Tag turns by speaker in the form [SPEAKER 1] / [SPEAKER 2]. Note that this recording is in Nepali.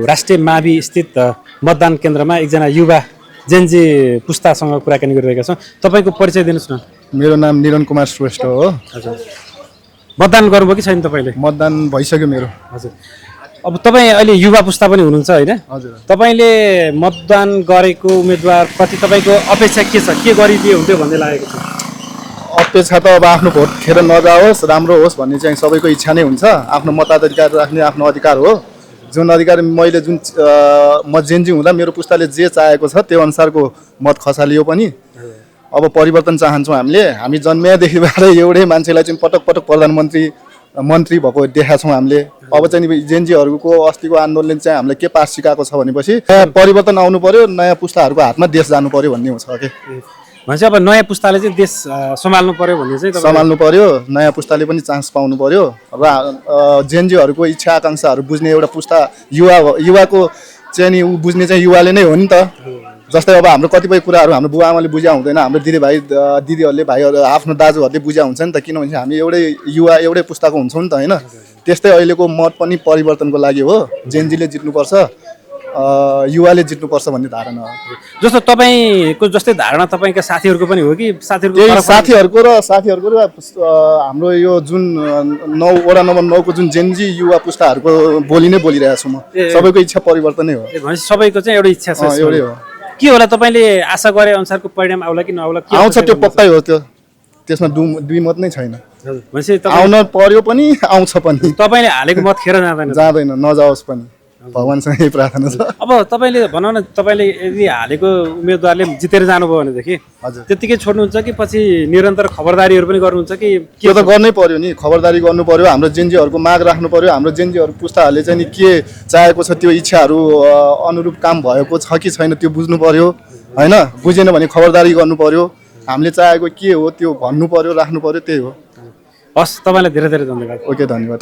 [SPEAKER 1] राष्ट्रिय मावि स्थित मतदान केन्द्रमा एकजना युवा जेनजी पुस्तासँग कुराकानी गरिरहेका छौँ। तपाईँको परिचय दिनुहोस् न।
[SPEAKER 2] मेरो नाम निरन कुमार श्रेष्ठ हो।
[SPEAKER 1] हजुर, मतदान गर्नुभयो कि छैन तपाईँले?
[SPEAKER 2] मतदान भइसक्यो मेरो।
[SPEAKER 1] हजुर, अब तपाईँ अहिले युवा पुस्ता पनि हुनुहुन्छ होइन?
[SPEAKER 2] हजुर।
[SPEAKER 1] तपाईँले मतदान गरेको उम्मेदवारप्रति तपाईँको अपेक्षा के छ? के गरिदिए हुन्थ्यो भन्ने लागेको छ?
[SPEAKER 2] अपेक्षा त अब आफ्नो भोट खेर नजाओस्, राम्रो होस् भन्ने चाहिँ सबैको इच्छा नै हुन्छ। आफ्नो मताधिकार राख्ने आफ्नो अधिकार हो। जुन अधिकार मैले म जेनजी हुँदा मेरो पुस्ताले जे चाहेको छ त्यो अनुसारको मत खसालियो पनि। अब परिवर्तन चाहन्छौँ हामीले। हामी जन्मिएदेखिबाट एउटै मान्छेलाई चाहिँ पटक पटक मन्त्री भएको देखाएको छौँ हामीले। अब चाहिँ जेनजीहरूको अस्तिको आन्दोलनले चाहिँ हामीलाई के पाठ सिकाएको छ भनेपछि परिवर्तन आउनु पर्यो, नयाँ पुस्ताहरूको हातमा देश जानु पर्यो भन्ने हुन्छ कि
[SPEAKER 1] भनेपछि अब नयाँ पुस्ताले चाहिँ देश सम्हाल्नु पर्यो भन्ने चाहिँ
[SPEAKER 2] सम्हाल्नु पर्यो। नयाँ पुस्ताले पनि चान्स पाउनु पर्यो र जेनजीहरूको इच्छा आकाङ्क्षाहरू बुझ्ने एउटा पुस्ता युवाको चाहिँ नि ऊ बुझ्ने चाहिँ युवाले नै हो नि त। जस्तै अब हाम्रो कतिपय कुराहरू हाम्रो बुवा आमाले बुझा हुँदैन, हाम्रो दिदीहरूले भाइहरू आफ्नो दाजुहरूले बुझा हुन्छ नि त। किनभने हामी एउटै पुस्ताको हुन्छौँ नि त होइन। त्यस्तै अहिलेको मत पनि परिवर्तनको लागि हो। जेनजीले जित्नुपर्छ, युवाले जित्नुपर्छ भन्ने धारणा हो।
[SPEAKER 1] जस्तो तपाईँको जस्तै धारणा तपाईँका साथीहरूको पनि हो कि?
[SPEAKER 2] साथीहरूको र हाम्रो यो जुन वडा नम्बर 9 को जुन जेनजी युवा पुस्ताहरूको बोली नै बोलिरहेको छु म। सबैको इच्छा परिवर्तनै हो।
[SPEAKER 1] भनेपछि सबैको चाहिँ एउटै इच्छा छ।
[SPEAKER 2] एउटै हो।
[SPEAKER 1] के होला तपाईँले आशा गरे अनुसारको परिणाम आउला कि नआउला?
[SPEAKER 2] आउँछ त्यो पक्कै हो। त्यसमा दुई मत नै छैन।
[SPEAKER 1] भनेपछि
[SPEAKER 2] आउन पर्यो पनि आउँछ पनि।
[SPEAKER 1] तपाईँले हालेको मत खेर
[SPEAKER 2] जाँदैन, नजाओस् पनि। भगवान्सँग यही प्रार्थना छ।
[SPEAKER 1] अब तपाईँले भनौँ न, तपाईँले यदि हालेको उम्मेदवारले जितेर जानुभयो भनेदेखि त्यतिकै छोड्नुहुन्छ कि पछि निरन्तर खबरदारीहरू पनि गर्नुहुन्छ कि?
[SPEAKER 2] त्यो त गर्नै पर्यो नि, खबरदारी गर्नु पर्यो। हाम्रो जेनजीहरूको माग राख्नु पर्यो। हाम्रो जेनजीहरू पुस्ताहरूले चाहिँ नि के चाहेको छ त्यो इच्छाहरू अनुरूप काम भएको छ कि छैन त्यो बुझ्नु पर्यो होइन। बुझेन भने खबरदारी गर्नु पर्यो। हामीले चाहेको के हो त्यो भन्नु पर्यो, राख्नु पर्यो। त्यही हो।
[SPEAKER 1] हस्, तपाईँलाई धेरै धेरै धन्यवाद।
[SPEAKER 2] ओके, धन्यवाद।